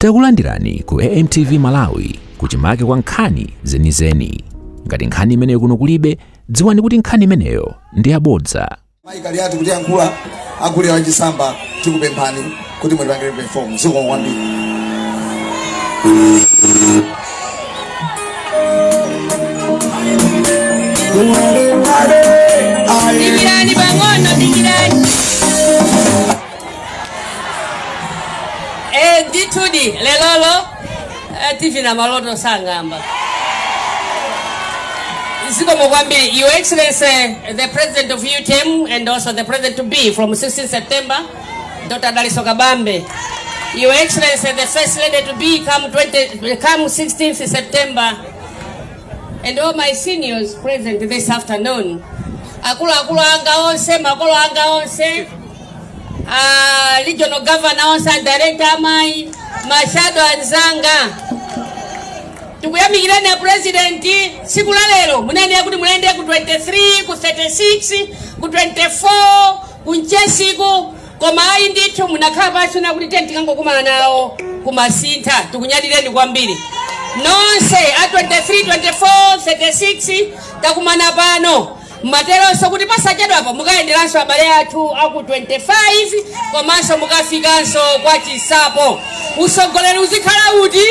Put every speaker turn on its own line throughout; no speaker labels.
Takulandirani ku AMTV Malawi, kuchimake kwa nkhani zenizeni. Ngati nkhani imeneyo kuno kulibe, dziwani kuti nkhani imeneyo ndi yabodza.
Mayi Kaliati kutiyankhula agulira wachisamba, tikupemphani kuti mutipangire perform. Zikomo kwambiri.
Dikirani pang'ono, dikirani. Ndithudi lelolo tivina maloto sang'amba. Zikomo kwambiri, Your Excellency the President of UTM and also the President to be from 16 September, Dr. Dalitso Kabambe. Your Excellency the First Lady to be come 20, come 16th September, and all my seniors present this afternoon, akuluakulu anga onse, makolo anga onse, regional governor onse and director amayi, ma shadow anzanga, tikuyamikirani a President. Tsiku la lero munanena kuti muyende ku 23, ku 36, ku 24, ku Mchesiku, koma ayi ndithu, munakhala pansi na kuti tiyeni tikangokumana nawo kumasintha. Tikunyadireni kwambiri nonse a 23, 24, 36. Takumana pano materonso kuti pasachedwapo mukayenderanso abale athu aku 25, komanso mukafikanso kwa Chisapo. Usogoleri uzikhala uti?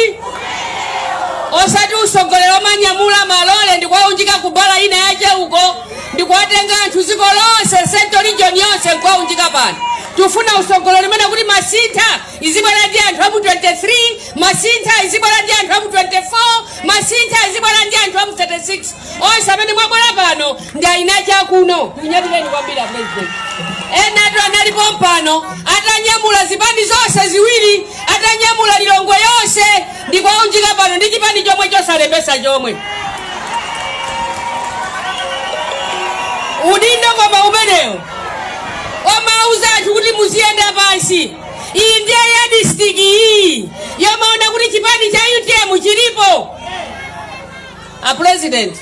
Osati usogoleri omanyamula malole ndikuwaunjika kubala ina yache uko, ndikuwatenga anthu dziko lonse, Central Region yonse, nkuwaunjika pano. Tifuna usogoleri umene kuti masintha izibwera ndi anthu amu 23, masintha izibwera ndi anthu amu 24, masintha izibwera ndi anthu amu 36. Onse amene mwabwera pano ndi aina chakuno. Tikunyadireni kwambiri a President. Enatu analipo mpano atanyamula zipani zonse ziwiri, atanyamula Lilongwe yonse ndikuwaunjika pano ndi chipani chomwe chosalembesa chomwe. Udindo koma umenewo omauza anthu kuti muziyenda pansi. Iyi ndiye yardstick iyi yomaona kuti chipani cha UTM chilipo. A President,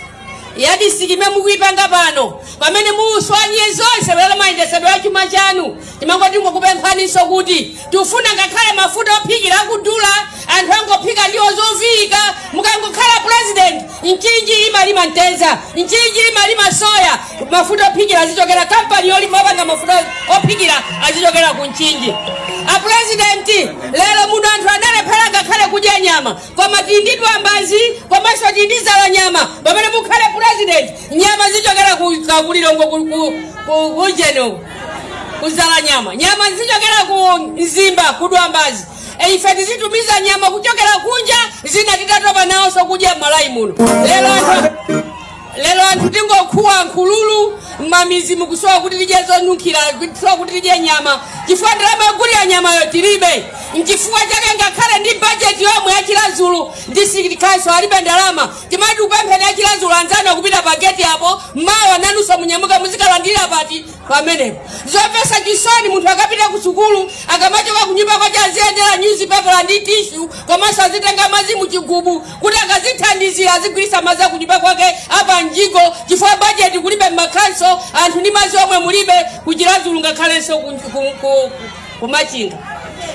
yardstick imene mukuyipanga pano pamene muswanye zonse lero mayendesedwe a chuma chanu, timangoti ngokupemphaninso kuti tifuna ngakhale mafuta ophikira akudula, anthu angophika ndiwo zoviyika. Mukangokhala President, Mchinji imalima mtedza, Mchinji imalima soya, mafuta ophikira azichokera kampani yolima opanga mafuta ophikira azichokera ku Mchinji. A President, lero muno anthu analephera ngakhale kudya nyama, koma tili ndi Dwambazi komanso tili ndi Zalanyama. Pamene mukhale President, nyama zichokera ku Lilongwe, kujeno kuZalanyama, nyama zichokera ku Mzimba, ku Dwambazi. Ife tizitumiza nyama kuchokera kunja, zina titatopa nawonso kudya m'Malawi muno. Lero anthu tingokhuwa nkhululu m'mamizi, mukusowa kuti tidye zonunkhira, kusowa kuti tidye nyama, chifukwa ndalama yogulira nyamayo tilibe. Nchifukwa chake ngakhale ndi bajeti yomwe yaChiradzulu District Council alibe ndalama. Timati kupempheni aChiradzulu anzanu akupita pa geti apo, mawa nanunso munyamuka muzikalandira pati pamenepo. Zomvetsa chisoni, munthu akapita ku sukulu, akamachoka kunyumba kwace aziyendera newspaper ndi tissue, komanso azitenga madzi muchigubu kuti akazithandizira azigwiritsa madzi akunyumba kwake apa mjigo, chifukwa bajeti kulibe m'makhanso, anthu ndi madzi omwe mulibe kuChiradzulu ngakhalenso kuMachinga.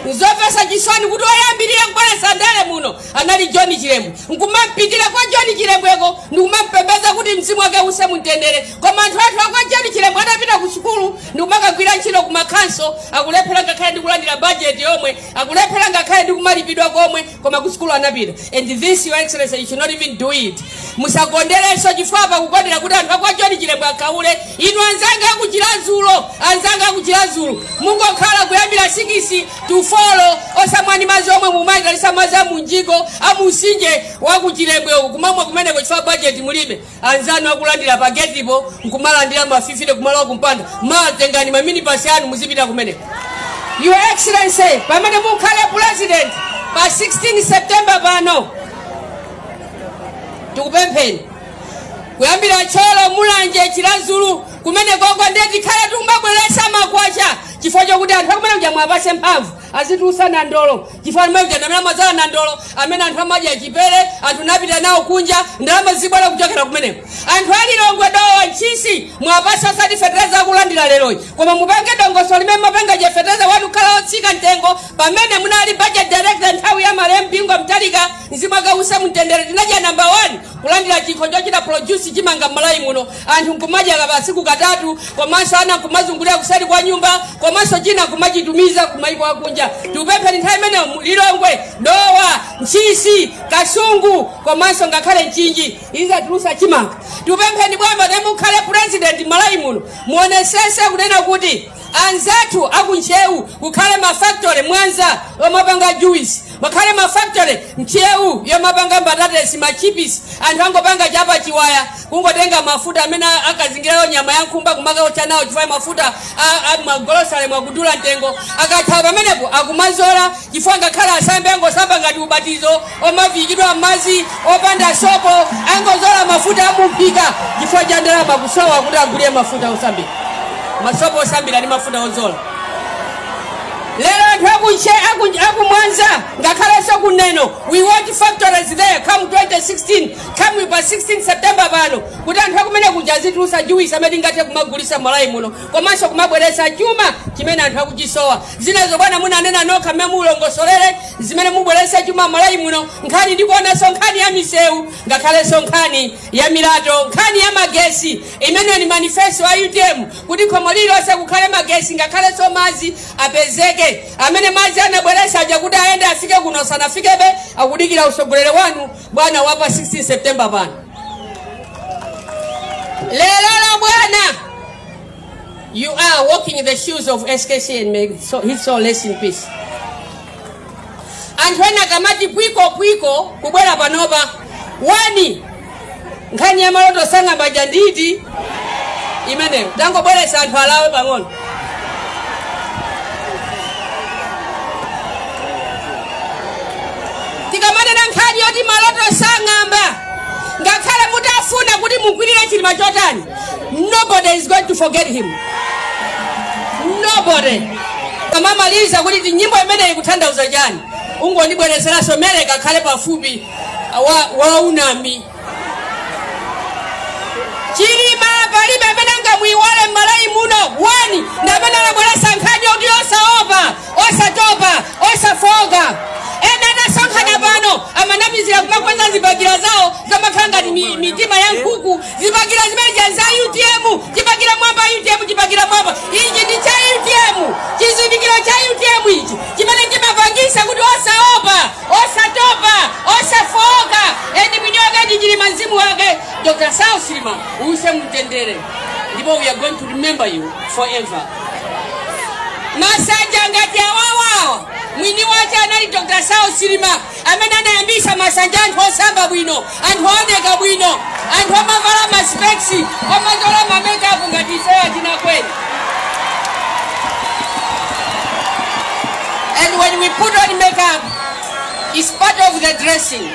Nzomvetsa chisoni kuti oyambirira kubweretsa ndale muno anali John Chilembwe, nkumampitira kwa John Chilembweko ndikumampembedza kuti mzimu wake use mumtendere, koma anthu athu akwa John Chilembwe adapita ku sukulu ndikumakagwira ntchito ku makhanso, akulephera ngakhale ndikulandira bajeti yomwe, akulephera ngakhale ndikumalipidwa komwe, koma ku sukulu anapita. And this, Your Excellency, you should not even do it. Musakonderenso, chifukwa apa kukondera kuti anthu akwa John Chilembwe akhaule. Inu anzanga akuChiradzulu, anzanga akuChiradzulu, mungokhala kuyambira 6 to 4, osamwani madzi omwe mumayitanisa madzi amunjiko amusinje wakuChilembwe uku, kumamwa kumeneko chifukwa bajeti mulibe. Anzanu akulandira pa getipo, nkumalandira mafifite kumalowa kumpanda. Matengani maminibasi anu muzipita kumeneko. Your Excellency, pamene mukhale President pa 16 September pano, tikupempheni kuyambira Thyolo, Mulanje, Chiradzulu kumene koko ndiye tikhale tikumabweresa makwacha, chifukwa chokuti anthu akumene kuja mwapase mphamvu. azitulusa nandolo, chifukwa amene amene amadzala nandolo, amene anthu amadya chipere, anthu napita nawo kunja, ndalama zibwera kuchokera kumeneko. Anthu a Lilongwe, Dowa, Ntchisi, mwapasa osati fetereza akulandira leroyi, koma mupange dongosolo limene mapanga je fetereza wanu kukhala otsika mtengo. Pamene munali budget director nthawi ya malemu Bingu Mutharika, mzimu uuse mtendere, tinadya number 1 kulandira chikho chochita produce chimanga m'Malawi muno. Anthu nkumadya masiku katatu, komanso ana nkumazungulira kuseri kwa nyumba, komanso china nkumachitumiza kumaiko akunja. Tikupempheni nthawi imeneyo, Lilongwe, Dowa, Ntchisi, Kasungu komanso ngakhale Mchinji izatulusa chimanga. Tikupempheni bwana, kuti mukhale president Malawi muno, muonesese kunena kuti anzathu akuntcheu kukhale mafactory, Mwanza yomapanga juice, makhale mafactory Ntcheu yomapanga mbatatesi, machipisi. Anthu angopanga chapa chiwaya, kungotenga mafuta amene akazingirayo nyama ya nkhumba kumakaotcha nawo, chifukwa mafuta a magolosale mwakudula mtengo. Akatha pamenepo akumazola, chifukwa ngakhale asambe angosamba ngati ubatizo omaviikidwa m'madzi opanda sopo, angozola mafuta amumphika chifukwa cha ndalama kusowa kuti agulire mafuta osambira, masopo osambira ndi mafuta ozola. Lero anthu akuntche akumwanza ngakhalenso kuneno, we want factories there come 2016, come pa 16 September pano, kuti anthu akumene kuja azitulusa juice amene tingathe kumagulisa Malawi muno, komanso kumabweretsa chuma chimene anthu akuchisowa. Zinazo bwana munanena nokha mmene mulongosolere zimene mubweretse chuma Malawi muno. Nkhani ndikuonanso nkhani ya misewu, ngakhalenso nkhani ya milato, nkhani ya magesi, imene ni manifesto a UTM, kuti khomo lililonse kukhale magesi, ngakhalenso madzi apezeke. Amene madzi anabweretsa aja kuti ayende afike kuno sanafikebe, akudikira usogoleri wanu bwana wapa 16 September pano. Lero la bwana, you are walking in the shoes of SKC and may his soul rest in peace. Anthu ena akamati pwiko pwiko kubwera panopa wani, nkhani ya maloto sang'amba nditi imeneyo. Tangobweretsa anthu alawe pang'ono. Tikamanena nkhani yoti maloto sang'amba, ngakhale mutafuna kuti mugwirire Chilima chotani, nobody is going to forget him, nobody. Kamamaliza kuti ti nyimbo imeneyi ikutanthauza chani, ungondibweretseranso mere kakhale pafupi wa unami. Chilima palibe amene angamuiwale m'Malawi muno. Wani ndi amene anabweretsa nkhani yoti osaopa, osatopa, osafoka. Ena anasonkhana pano amanamizira kumakweza zibakira zawo zamakhala ngati mitima ya nkhuku, zibakira zimene za UTM, chibakira mwamba UTM, chibakira mwamba. Ichi ndi cha UTM, chizindikiro cha UTM ichi chimene chimapangisa kuti osaopa, osatopa, osafoka. Eni mwini wake ndi Chilima, mzimu wake Dr. Saulos Chilima uuse mtendere, ndipo we are going to remember you forever. Masanja ngati awawawa, mwini wache anali Dr. Saulos Chilima, amene anayambisa masanja, anthu osamba bwino, anthu ooneka bwino, anthu amavala maspecs, amazola mamakeup ngati ifeyo achina kweni. And when we put on makeup, it's part of the dressing.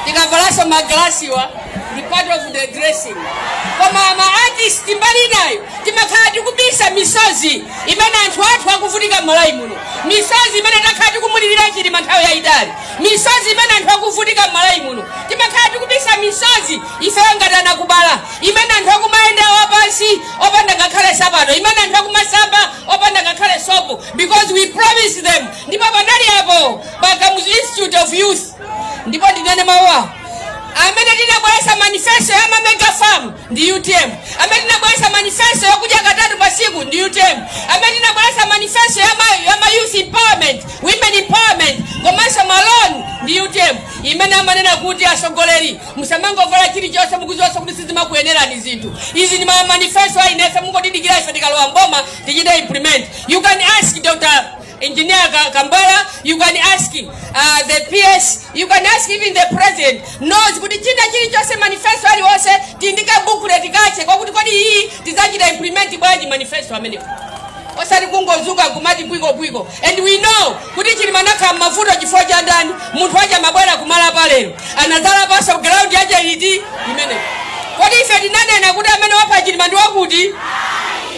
Tikavalaso maglasiwa ndi part of the dressing. Koma ma artist mbali nayo timakhala tikubisa misozi imene anthu athu akuvutika m'Malawi muno, misozi imene takhala tikumulirira Chilima nthawi yayitali, misozi imene anthu akuvutika m'Malawi muno. Timakhala tikubisa misozi ifeyo ngati anakubala, imene anthu akumayenda wapansi opanda ngakhale sapato, imene anthu akumasamba opanda ngakhale sopo, because we promised them. Ndipo panali apo pa Kamuzu Institute of Youth, ndipo ndinene mawu awo, amene tinabweretsa manifesto ya mamega farm ndi UTM, amene tinabweretsa manifesto yakudya katatu pa siku ndi UTM, amene tinabweretsa manifesto ya ma youth empowerment, women empowerment komanso maloan ndi UTM, imene amanena kuti asogoleri musamangovala chilichonse mukuziwonso kuti sizimakuyenerani. Zinthu izi ndi ma manifesto ainefe, mungodidikira ife tikalowa mboma tichite implement. You can ask Dr. Engineer Kambala, you can ask the PS, you can ask even the president knows kuti china chilichonse manifesto aliwonse tindika booklet kache kwakuti kodi iyi tidzachita implement bwanji manifesto amenewo, osati kungozuka kumati bwiko bwiko. And we know kuti Chilima nakhala m'mavuto chifukwa cha ndani? Munthu wache amabwera kumalapa lero anadzala paso ground yache iti imene. Kodi ife tinanena kuti amene wapha Chilima ndi wakuti?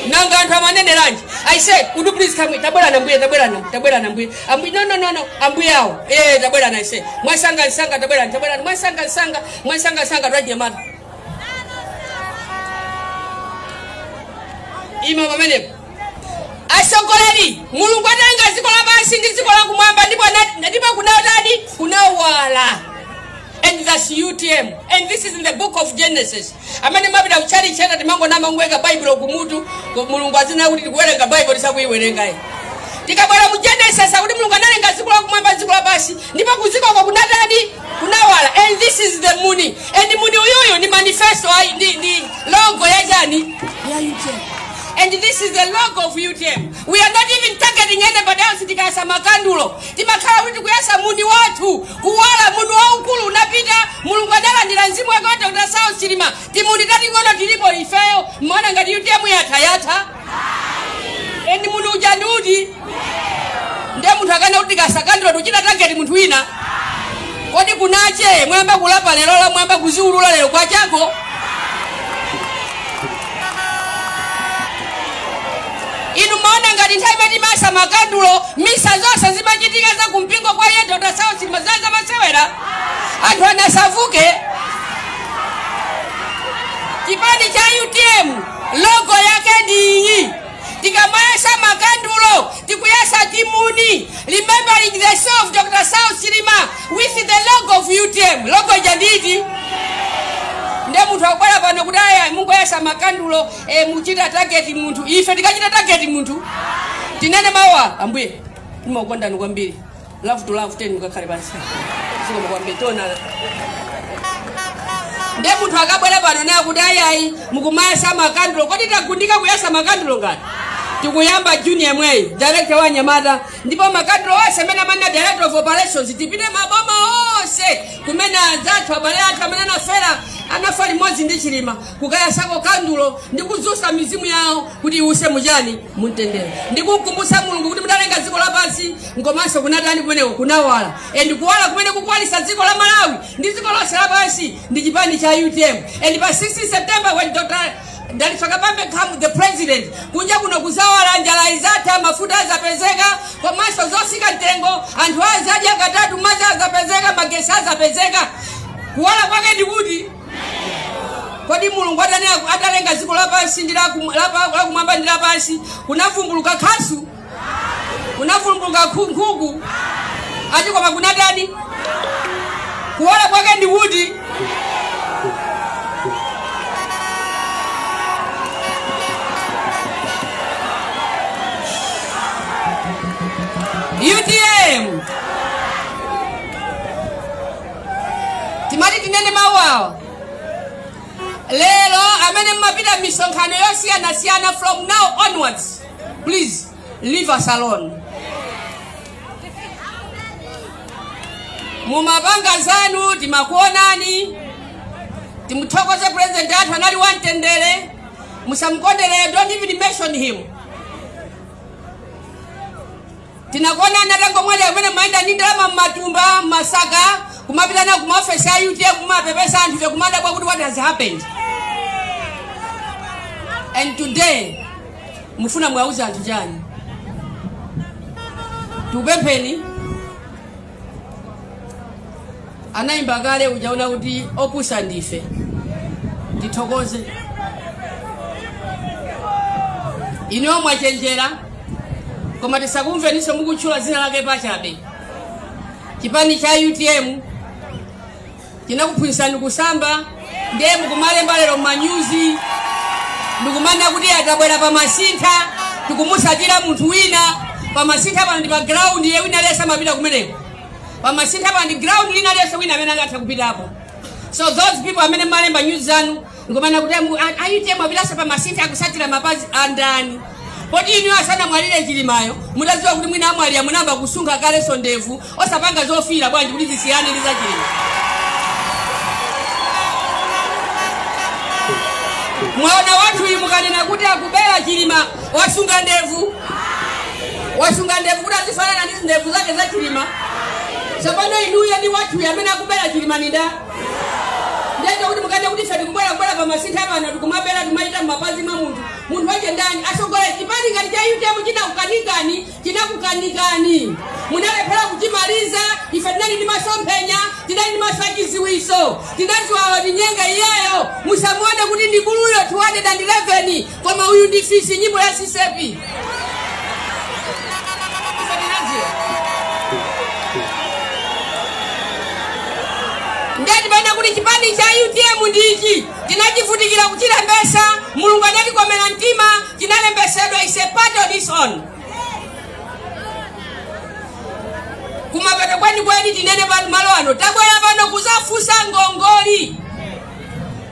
Nanga anthu amaneneranji? I said, "Would you please come?" Tabwerani ambuye, tabwerani, tabwerani ambuye. Ambuye, no, no, no, no, ambuye awo. Eh, tabwerani. I said, mwasanga nsanga, tabwerani, tabwerani, mwasanga nsanga, mwasanga nsanga, twanyamata. Ima pamenepo. Atsogoleri, Mulungu analenga dziko lapansi ndi dziko lakumwamba, ndipo kunatani? Kunawala. And that's UTM, and this is in the Book of Genesis. Amene mapita kuchali chena, timangonama kuwerenga Baibulo kumutu. Mulungu azina kuti tikuwerenga Baibulo, tisakuiwerengayi. Tikabwera mu Genesis, akuti Mulungu analenga dziko lakumwamba, dziko lapansi, ndipo kudzikoko kunatani? Kunawala. And this is the muni, and muni uyuyu ndi manifesto ayi, ndi logo ya chani? Ya UTM. And this is the logo of UTM. We are not even targeting anybody else. Tikayasa makandulo, timakhala kuti tikuyasa muni wathu kuwala. Muni waukulu unapita, Mulungu analandira mzimu wake wa Dr. Saulos Chilima. Timuni tating'ono tilipo ifeyo. Mmaona ngati UTM yatha? Yatha? And muni uja ndi uti? Ndiye munthu akana kuti tikayasa kandulo tikuchita target munthu wina. Kodi kunache? Mwayamba kulapa lero la? Mwayamba kuziulula lero kwachako? Inu maona ngati nthawi imene timayasa makandulo, misa zonse zimachitika za kumpingo kwa iye Dr. Saulos Chilima za masewera? Anthu anasavuke. Chipani cha UTM logo yake ndi iyi. Tikamayasa makandulo, tikuyasa timuni, remembering the soul of Dr. Saulos Chilima with the logo of UTM. Logo ija nditi? Ndiye munthu akubwera pano kuti aya, mungoyasa makandulo, muchita target munthu. Ife tikachita target munthu? Tinene mawa, ambuye, ndimakukondani kwambiri, love to love ten, mukakhale pansi, zikomo kwambiri, tionana. Ndiye munthu akabwera pano naye kuti ayayi, mukumayasa makandulo, kodi tagundika kuyasa makandulo? Ngati tikuyamba Juni yemweyi, director wa anyamata, ndipo makandulo onse amene amanena director of operations, tipite maboma onse kumene anzathu, abale athu amene anafera, anafa limodzi ndi Chilima, kukayasako kandulo ndi kudzusa mizimu yawo kuti iwuse muchani? Mumtendere. Ndi kukumbutsa Mulungu kuti mudalenga dziko lapansi, nkomanso kunatani kumeneko? Kunawala. And kuwala kumene kukwalisa dziko la Malawi ndi dziko lonse lapansi ndi chipani cha UTM. And pa 16 September, when Dr. Dalitso Kabambe come the president, kunja kuno kuzawala, njala izatha, mafuta azapezeka, komanso zosika mtengo, anthu azadya katatu, madzi azapezeka, magesi azapezeka. Kuwala kwake ndikuti? Kodi Mulungu atalenga dziko lapansi ndi lakumwamba ndi lapansi, kunavumbuluka khasu? Kunavumbuluka nkhuku? Ati koma kunatani? Kuwala kwake ndikuti? UTM. Timati tinene mawu awa lero. Amene mmapita misonkhano yosiyanasiyana, from now onwards, please leave us alone. Mumapanga zanu, timakuonani. Timuthokoze president athu, anali wamtendere. Musamukondere, don't even mention him. Tinakuonani atangomwalira kumene mayenda ndi ndalama mmatumba, mmasaka, kumapita nawo kumaofesi a UTM, kumapepesa anthu. Ife kumadabwa kuti what has happened? And today mufuna mwauze anthu chani? Tikupempheni. Anayimba kale ujaona kuti opusa ndife. Tithokoze inuyo mwachenjera, koma tisakumveninso mukutchula dzina lake pachabe. Chipani cha UTM chinakuphunzitsani kusamba. Ndiye mukumalemba lero mmanyuzi ndikumana kuti atabwera pamasintha, tikumusatira munthu wina. Pamasintha pano ndi pa ground ye, wina aliyense amapita kumeneko. Pamasintha pano ndi ground lina aliyense wina amene angathe kupitapo. So those people amene malemba news zanu ndikumana kuti a UTM apitanso pamasintha, akusatira mapazi andani? Poti inu asanamwalire Chilimayo, mutadziwa kuti mwina amwalira, munamba kusunga kalenso ndevu, osapanga zofira bwanji kuti zisiyane ndi za Chilima? Mwaona wathu uyu, mukanena kuti akubera Chilima, wasunga ndevu, wasunga ndevu kuti azifanana ndi ndevu zake za Chilima. Tsopano inuyo ndi wathuyu, amene akubera Chilima ni nda? Ndiye kuti mukane kuti ife tikubwera kubwera pa masintha pano, tikumabera, timachita m'mapazi mwa munthu. Munthu wache ndani? Asogolera chipani ngati cha UTM chinakukanikani, chinakukanikani, munalephera kuchimaliza. Ife tinali ndi masomphenya, tinali ndi maso achiziwiso, tinaziwawa tinyenga iyeyo. Musamuone kuti ndi buluyo 211, koma uyu ndi fisi, nyimbo ya sisepi. Ife tinaziwa. Ndeti pena kuti chipani cha UTM ndichi tinachivutikira kuchilembesa. Mulungu anatikomera mtima, chinalembesedwa, is a party on its own. Kumapeto kwenikweni tinene pa malo ano, tabwera pano kuzafunsa ngongoli,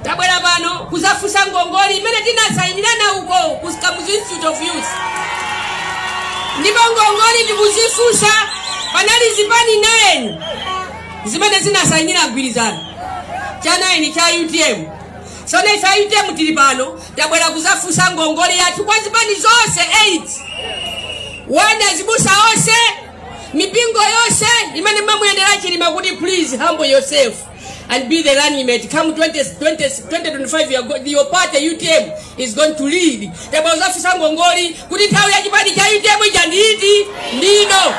tabwera pano kuzafunsa ngongoli imene tinasayinirana uko ku Kamuzu Institute of Youth. Ndipo ngongoli tikuzifunsa, panali zipani 9 zimene zinasayinira mgwirizano, cha 9 cha UTM. Sone ife a UTM tili pano, tabwera kuzafunsa ngongoli yathu kwa zipani zonse 8, wana azibusa onse, mipingo yonse imene mamuyendera Chilima, kuti please humble yourself and be the running mate. Come 20, 20, 2025, your party UTM is going to lead. Tabwera kuzafunsa ngongoli kuti nthawi ya chipani cha UTM ija nditi ndino.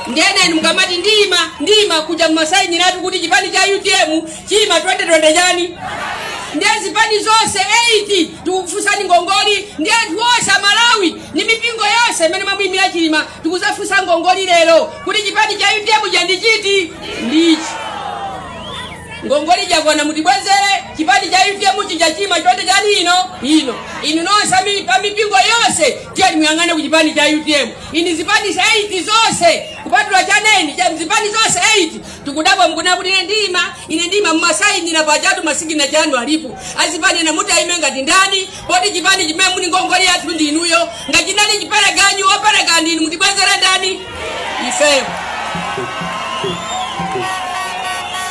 Ndiyena inu mukamati ndima ndima kuja mmasayiniratu kuti chipani cha UTM chima 2020 chani. Ndiye zipani zonse 8 tikukufunsani ngongoli, ndi anthu onse Amalawi ndi mipingo yonse imene mamuyimira Chilima, tikuzafunsa ngongoli lero kuti chipani cha UTM cha ndichiti ndichi. Ngongoli jakwana, mutibwezere. Chipani cha UTM chija chima chonde chani ino ino. Inu nonse pa mipingo yonse, tiyeni muyang'ane ku chipani cha UTM. Ini zipani 8 zonse kupatula cha 9 cha zipani zonse 8 tikudabwa mukuna kuti ine ndima, ine ndima. Mmasayinira pachatu, ma signature anu alipo. Azipani ena mutayime ngati ndani, poti chipani chimene muli ngongoli yathu ndi inuyo? Ngati chinali chiperekanyu, opereka ndinu, mutibwezere ndani? Ifeyo.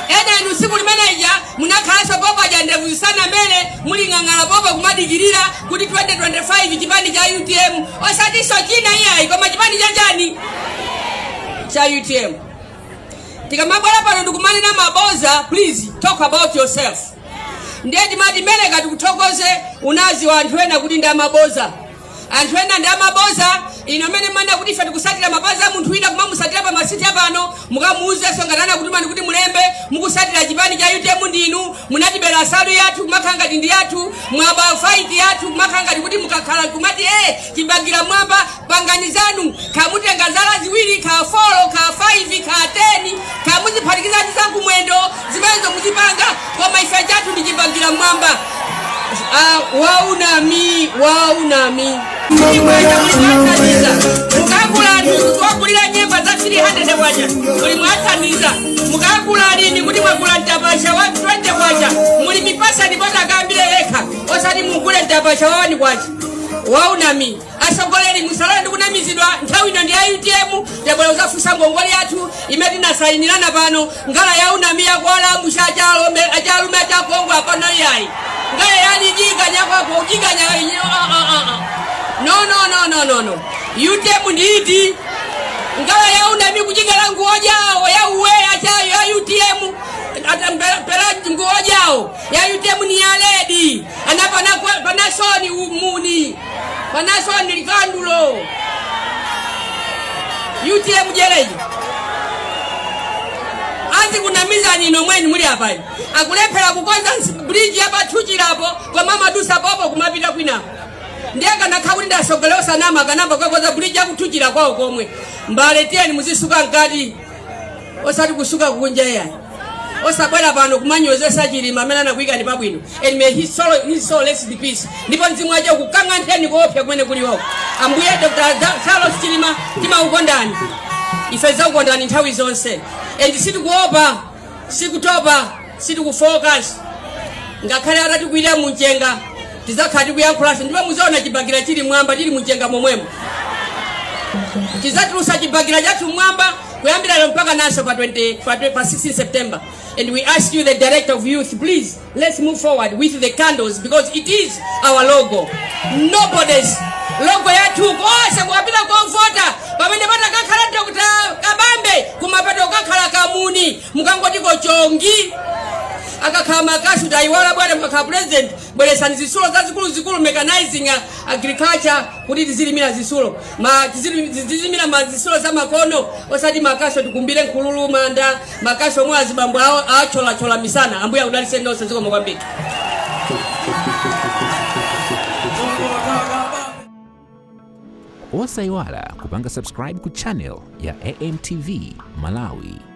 Ena inu tsiku limeneja munakhalanso popaja, ndevu zisanamere, muli ng'ang'ala popa kumadikirira kuti 2025 chipani cha UTM, osatinso china iyayi, koma chipani cha chani? Cha UTM. Tikamabwera pano ndikumanena maboza, please talk about yourself. Ndiye timati meleka tikuthokoze, unaziwa anthu ena kuti ndi amaboza, anthu ena ndi amaboza. Ino amene mana kuti ife tikusatira mapazi a munthu wina, kumamusatira pa masiti apano, mukamuuzenso ngati anakutumani kuti mulembe mukusatira chipani cha UTM. Ndinu munatibera nsalu yathu kumakhala ngati ndi yathu, mwaba fight yathu kumakhala ngati kuti mukakhala kumati chibagira mwamba. Pangani zanu, kamutenga zala ziwiri, ka 4, ka 5, ka 10, kamuziphatikiza ndi zakumwendo zimenezo muzipanga, koma ife chathu ndi chibagira mwamba. Ah, waunami, waunami mwathandiza mukagula anthu kuwagulira nyemba za 300 kwacha, muli mwathandiza. Mukagula alimi kuti mwagula mtapasha wa 20 kwacha, muli mipasa ndipo takambire yekha, osati mugule mtapasha wa 1 kwacha. Waunami. Asogoleri, musalole ndi kunamizidwa. Nthawi ino ndi ya UTM. Tabwera kuzafunsa ngongole yathu imene tinasayinirana pano. Ngala ya unami yakwala musha achalume, achalume, achakongwe apano iyayi. Ngala yalijiganya kwako ujiganya. No, no, no, no, no, no. UTM ndiiti ngala ya unami kuchigala nguo jawo ya uweya chayo ya UTM pela nguo jawo ya UTM ni ya red ana pana panasoni muni panasoni likandulo UTM jeleji azi kunamizani ino mweni muli apayi akulephera kukonza bridge yapathuchirapo, koma madusa popo kumapita kwinako. Ndiye kanakha kuti ndasogolera osanama, akanamba kukakonza bridge yakuthuchira kwawo komwe. Mbale, tiyeni muzisuka mkati, osati kusuka kunja yayi. Osabwera pano kumanyozesa Chilima amene anakuyikani pabwino. And may his soul rest in peace. Ndipo mzimu wache kukang'antheni koopsa kumene kuliwoko. Ambuye Dr. Saulos Chilima, timakukondani ife, zakukondani nthawi zonse, and sitikuopa, sikutopa, sitikufocus. Ngakhale atatikwirira mumchenga, tidzakhala tikuyankhulanso, ndipo muzaona chibakira chili mwamba, chili mumchenga momwemo. Tidzatulusa chibakira chathu mwamba kuyambira lero mpaka naso pa 20, pa 16 September. And we ask you, the director of youth, please let's move forward with the candles because it is our logo, nobody's logo yathu. Konse kukapita kovota, pamene patakakhala Dr. Kabambe, kumapeto kukakhala kamuni, mukangotiko chongi. Akakhala makashu tayiwala bwana, mukakhala president bweresani zisulo zazikuluzikulu, mechanizing agriculture, kuti tizilimira zisulo ma tizilimira ma zisulo za makono, osati makasho tikumbire nkhululu manda makasho omwe azibambo awo acholachola misana. Ambuye akudalitseni nonse, zikomo kwambiri.
Osayiwala kupanga subscribe ku channel ya AMTV Malawi.